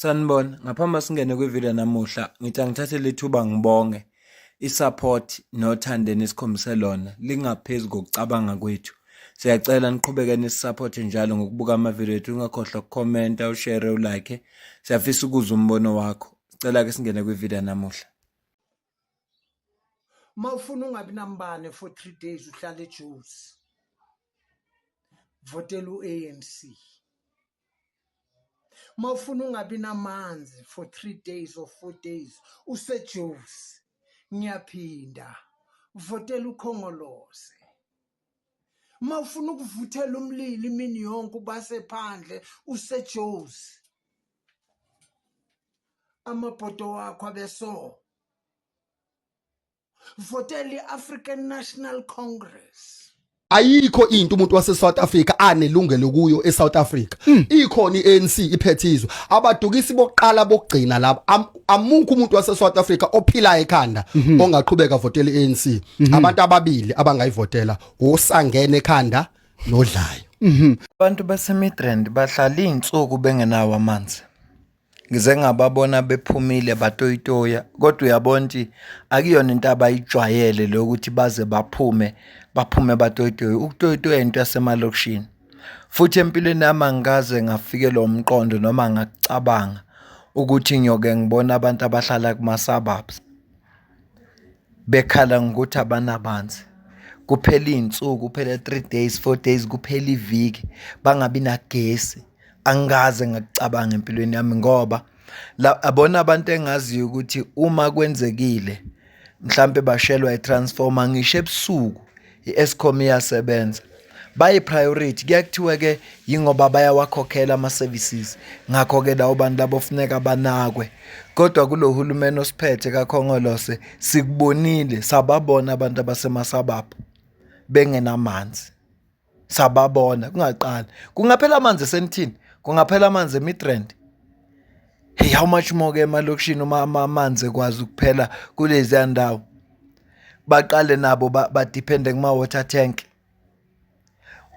Sanibona, ngaphambi singene kwivideo namuhla, ngithi angithathe lethuba ngibonge i-support nothando enisikhombise lona lingaphezu kokucabanga kwethu. Siyacela niqhubeke nisisupport njalo ngokubuka amavideo ethu, ungakhohlwa ukukhomenta, ushare, ulike. Siyafisa ukuzwa umbono wakho. Sicela ke singene kwivideo namuhla. Uma ufuna ungabi nambane for 3 days, uhlale eJozi, votela u-ANC. Uma ufuna ungabi namanzi for 3 days or 4 days useJozi, ngiyaphinda, votela uKhongolose. Uma ufuna ukuvuthela umlilo imini yonke ubase phandle useJozi, amabhodo wakho abeso, votela i-African National Congress. Ayikho into umuntu wase South Africa anelungelo kuyo eSouth Africa. Ikhona iANC iphethe izwe, abadukisi bokuqala bokugcina laba. Amukho umuntu wase South Africa ophila ekhanda ongaqhubeka votela iANC. Abantu ababili abangayivotela, osangene ekhanda nodlayo. Abantu baseMidrand bahlala iy'nsuku bengenawo amanzi. Ngize ngababona bephumile batoyitoya, kodwa uyabona ukuthi akuyona into abayijwayele le yokuthi baze baphume, baphume batoyitoye. Ukutoyitoya into yasemalokishini. Futhi empilweni yami angikaze ngafikelwa umqondo noma ngakucabanga ukuthi ngiyoke ngibone abantu abahlala kuma-suburbs bekhala ngokuthi abanamanzi. Kuphele iy'nsuku, kuphele 3 days, 4 days, kuphele iviki bangabi nagesi. Angikaze ngakucabanga empilweni yami ngoba yabona abantu engaziyo ukuthi uma kwenzekile mhlampe bashelwa i-transformer ngisho ebusuku, i-Eskom iyasebenza. Bayi-priority, kuyaye kuthiwe-ke yingoba bayawakhokhela ama-services, ngakho-ke labo bantu labo funeka banakwe. Kodwa kulo hulumeni osiphethe kaKhongolose sikubonile, sababona abantu abasema-suburb bengenamanzi. Sababona kungaqali. Kungaphela amanzi eSandton, kungaphela amanzi eMidrand. Hey, how much more ke emalokishini uma amanzi ekwazi ukuphela kuleziya ndawo. Baqale nabo ba-depende kuma-water tank.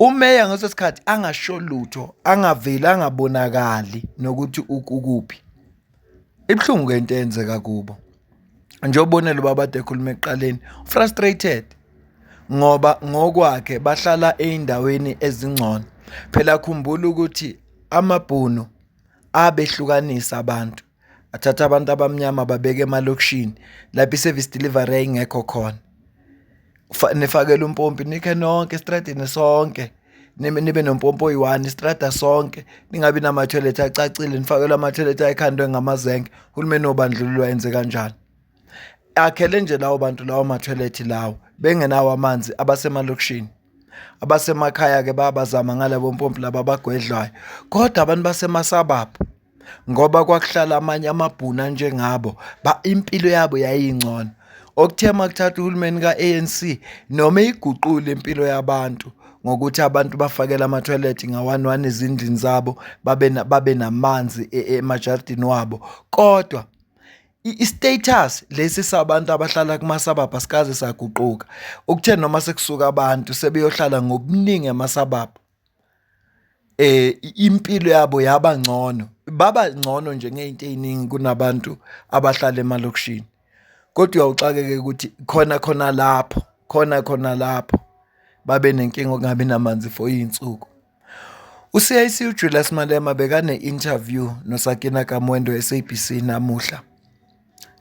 Umeya ngaleso sikhathi angasho lutho, angaveli, angabonakali nokuthi ukuphi. Ibuhlungu ke into eyenzeka kubo. Njengoba ubonile ubaba kade ekhuluma ekuqaleni, frustrated ngoba ngokwakhe bahlala ey'ndaweni ezingcono. Phela khumbula ukuthi amaBhunu abehlukanisa abantu, athatha abantu abamnyama babeka emalokishini lapho i-service delivery yayingekho khona. Nifakele umpompi nikhe nonke esitradini sonke, nibe nompompi oyi-one istrada sonke, ningabi namathoyilethi acacile, nifakelwe amathoyilethi ayekhandwe ngamazenge. Uhulumeni wobandlululo wayenze kanjalo. Akhele nje lawo bantu lawo mathoyilethi lawo bengenawo amanzi abasemalokishini. Abasemakhaya-ke bayabazama ngalabo mpompi laba abagwedlwayo. Kodwa abantu basema-suburb ngoba kwakuhlala amanye amaBhunu anjengabo, impilo yabo yayingcono. Okuthe uma kuthatha uhulumeni ka-ANC noma eyiguqule impilo yabantu ngokuthi abantu bafakele amathoyilethi nga-one one ezindlini zabo, babe namanzi emajardini wabo, kodwa i-status lesi sabantu abahlala kuma-suburb asikaze saguquka. Okuthe noma sekusuka abantu sebeyohlala ngobuningi ema-suburb, impilo yabo yaba ngcono, baba ngcono nje ngey'nto ey'ningi kunabantu abahlala emalokishini. Kodwa uyawuxakeka ukuthi khona khona lapho, khona khona lapho babe nenkinga yokungabi namanzi for iy'nsuku. U-C_I_C uJulius Malema bekane-interview noSakina Kamwendo e-S_A_B_C namuhla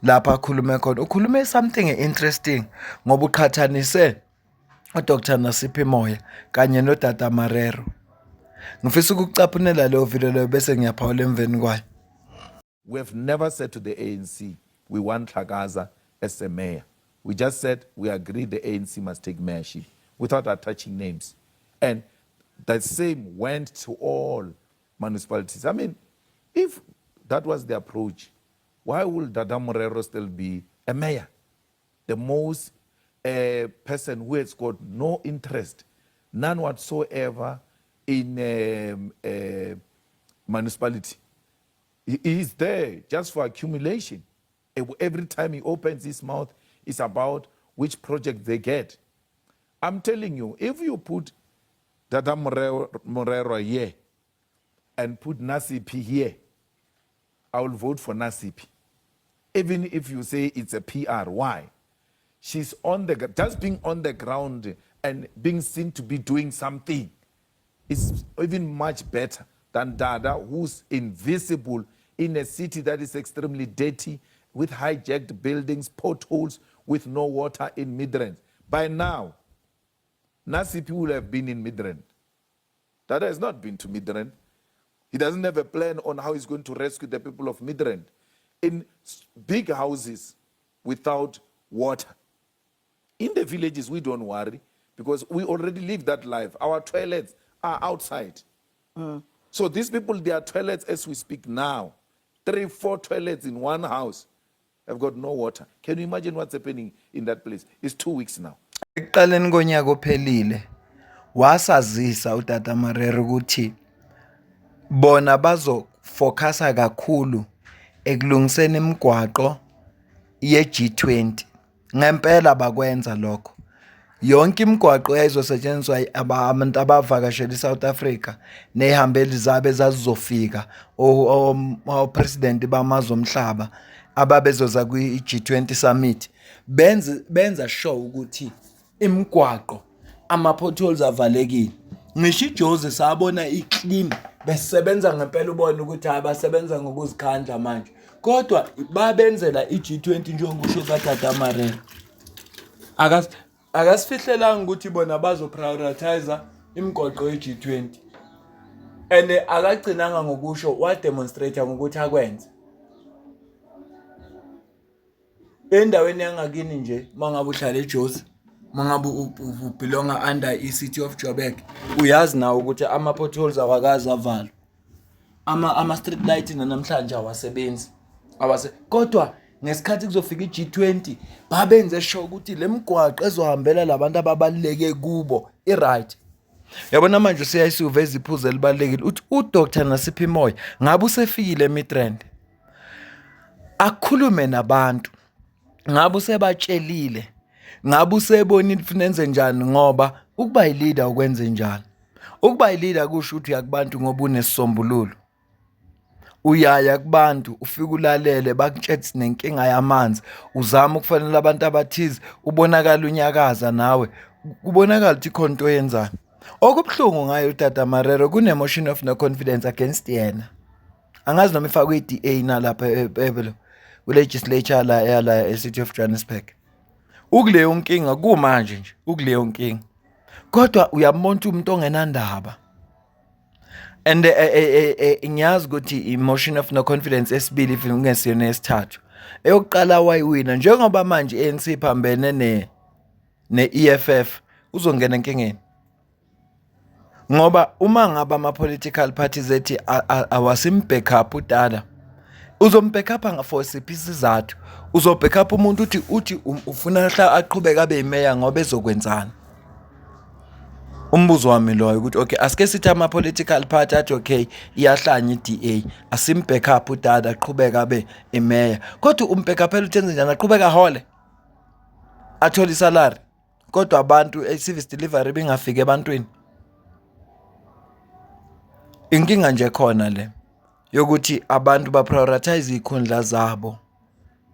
lapho akhulume khona, ukhulume something interesting ngoba uqhathanise uDr Nasiphi Moya kanye noDada Marero. Ngifisa ukukucaphunela leyo video leyo bese ngiyaphawula emveni kwayo. We have never said to the ANC we want Xhakaza as a mayor. We just said we agree the ANC must take mayorship without attaching names. And the same went to all municipalities. I mean, if that was the approach, why would Dada Morero still be a mayor? The most person who has got no interest, none whatsoever in municipality. He is there just for accumulation. Every time he opens his mouth, it's about which project they get. I'm telling you, if you put Dada Morero here and put Nasipi here, I will vote for Nasiphi. Even if you say it's a PR. Why? She's on the just being on the ground and being seen to be doing something is even much better than Dada, who's invisible in a city that is extremely dirty, with hijacked buildings, potholes, with no water in Midrand. By now, Nasiphi will have been in Midrand. Dada has not been to Midrand. He doesn't have a plan on how he's going to rescue the people of Midrand. In big houses without water. In the villages, we don't worry because we already live that life. Our toilets are outside. So these people, their toilets as we speak now, three, four toilets in one house have got no water. Can you imagine what's happening in that place? It's 2 weeks now. Ekuqaleni konyaka ophelile wasazisa uTata Marere ukuthi bona bazofokhasa kakhulu ekulungiseni imigwaqo ye-G20. Ngempela bakwenza lokho. Yonke imigwaqo eyayizosetshenziswa abantu abavakashela i-South Africa ney'hambeli zabo ezazizofika o-president bamazwe omhlaba ababezoza kwi-G20 summit benza sure ukuthi imigwaqo ama-potholes avalekile. Ngisho iJozi sabona i-clean besebenza ngempela ubone ukuthi hhayi basebenza ngokuzikhandla manje. Kodwa babenzela i-G20 njengokusho kaTata Marere. Akasifihlelanga ukuthi bona bazo-prioritize imigwaqo ye-G20. And akagcinanga ngokusho wa-demonstrate ngokuthi akwenze. Endaweni yangakini nje uma ngabe uhlala eJozi, uma ngabe ubelonga under i-City of Joburg, uyazi nawe ukuthi ama-potholes awakaze avalwe. Ama-street light nanamhlanje awasebenzi. Kodwa ngesikhathi kuzofika i-G20 babenze sure ukuthi le migwaqo ezohambela labantu ababaluleke kubo i-right. Yabona manje uCIC uveza iphuzu elibalulekile uthi uDr Nasiphi Moya ngabe usefikile eMidrand. Akhulume nabantu. Ngabe usebatshelile. Ngabe usebonile ukuthi nenze njani ngoba ukuba yi-leader ukwenze njani. Ukuba yi-leader kusho ukuthi uya kubantu ngoba unesisombululo. Uyaya kubantu ufike ulalele bakutshele sinenkinga yamanzi uzama ukufonela abantu abathize ubonakala unyakaza nawe kubonakala ukuthi ikhona into oyenzayo. Okubuhlungu ngaye uTata Marere kune-motion of no confidence against yena. Angazi noma ifakwe i-DA nalapha ku-legislature la yala e-City of Johannesburg. Ukuleyo nkinga kumanje nje ukuleyo nkinga. Kodwa uyambona ukuthi umuntu ongenandaba. And ngiyazi ukuthi i-motion of no confidence esibili if kungesiyona esithathu. Eyokuqala wayiwina njengoba manje i-ANC iphambene ne-EFF uzongena enkingeni. Ngoba uma ngabe ama-political parties ethi awasim-backup uDada, uzom-backup for siphi isizathu? Uzo-backup umuntu uthi ufuna aqhubeke abe yimeya ngoba ezokwenzani? Umbuzo wami loyo ukuthi okay asike sithi ama-political party athi okay iyahlanya i-DA asim-backup uDada aqhubeke abe imeya. Kodwa um-backuphela ukuthi enze njani? Aqhubeke ahole? Athole isalary? Kodwa abantu i-service delivery bingafiki ebantwini. Inkinga nje khona le yokuthi abantu ba-prioritize iy'khundla zabo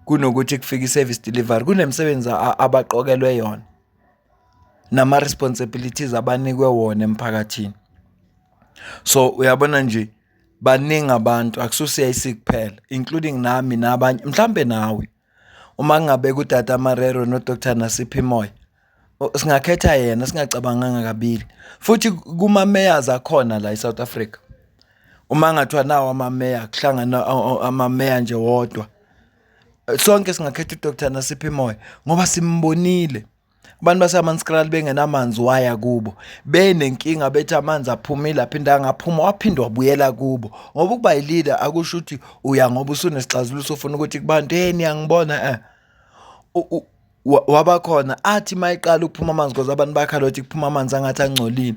kunokuthi kufike i-service delivery. Kunemisebenzi abaqokelwe yona nama-responsibilities abanikwe wona emphakathini. So uyabona nje baningi abantu akusiwo u-C_I_C kuphela including nami nabanye mhlampe nawe. Uma kungabekwa uTata Marero no-Dr Nasiphi Moya singakhetha yena singacabanganga kabili. Futhi kuma-mayors akhona la e-South Africa uma kungathiwa nawa ama-mayor kuhlangana ama-mayor nje wodwa sonke singakhetha u-Dr Nasiphi Moya ngoba simbonile. Abantu baseHammanskraal bengenamanzi waya kubo benenkinga bethi amanzi aphumile aphinde angaphuma waphinde wabuyela kubo ngoba ukuba yi-leader akusho ukuthi uya ngoba usunesixazululo usufuna ukuthi kubantu hey niyangibona waba khona athi mayiqala ukuphuma amanzi because abantu bakhala ukuthi kuphuma amanzi angathi angcolile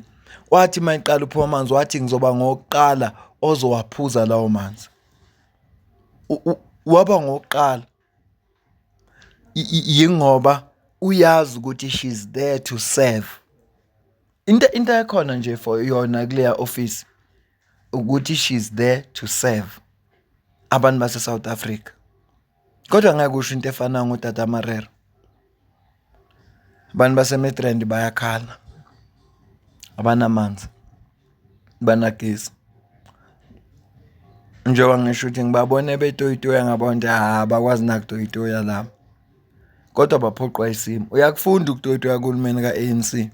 wathi mayiqala ukuphuma amanzi wathi ngizoba ngowokuqala ozowaphuza lawo manzi waba ngowokuqala yingoba uyazi ukuthi she's there to serve. Into ekhona nje for yona kuleya office ukuthi she's there to serve. Abantu base South Africa. Kodwa ngeke usho into efanayo ngoTata Marero. Abantu baseMidrand bayakhala. Abanamanzi. Banagesi. Njengoba ngisho ukuthi ngibabone betoyitoya ngabona ukuthi ha abakwazi nakutoyitoya laba. Kodwa baphoqwa isimo. Uyakufunda ukutoyitoya kuhulumeni ka-ANC.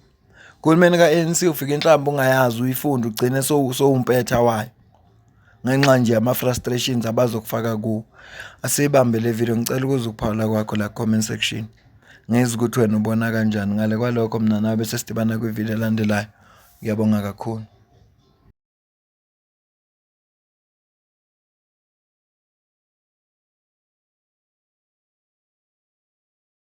Kuhulumeni ka-ANC ufika inhlamba ungayazi uyifunde ugcine sowumpetha wayo. Ngenxa nje yama-frustrations abazokufaka kuwo. Asiyibambe le video ngicela ukuzwa ukuphawula kwakho la comment section. Ngizwe ukuthi wena ubona kanjani. Ngale kwalokho mina nawe bese sidibana kwi-video elandelayo. Ngiyabonga kakhulu.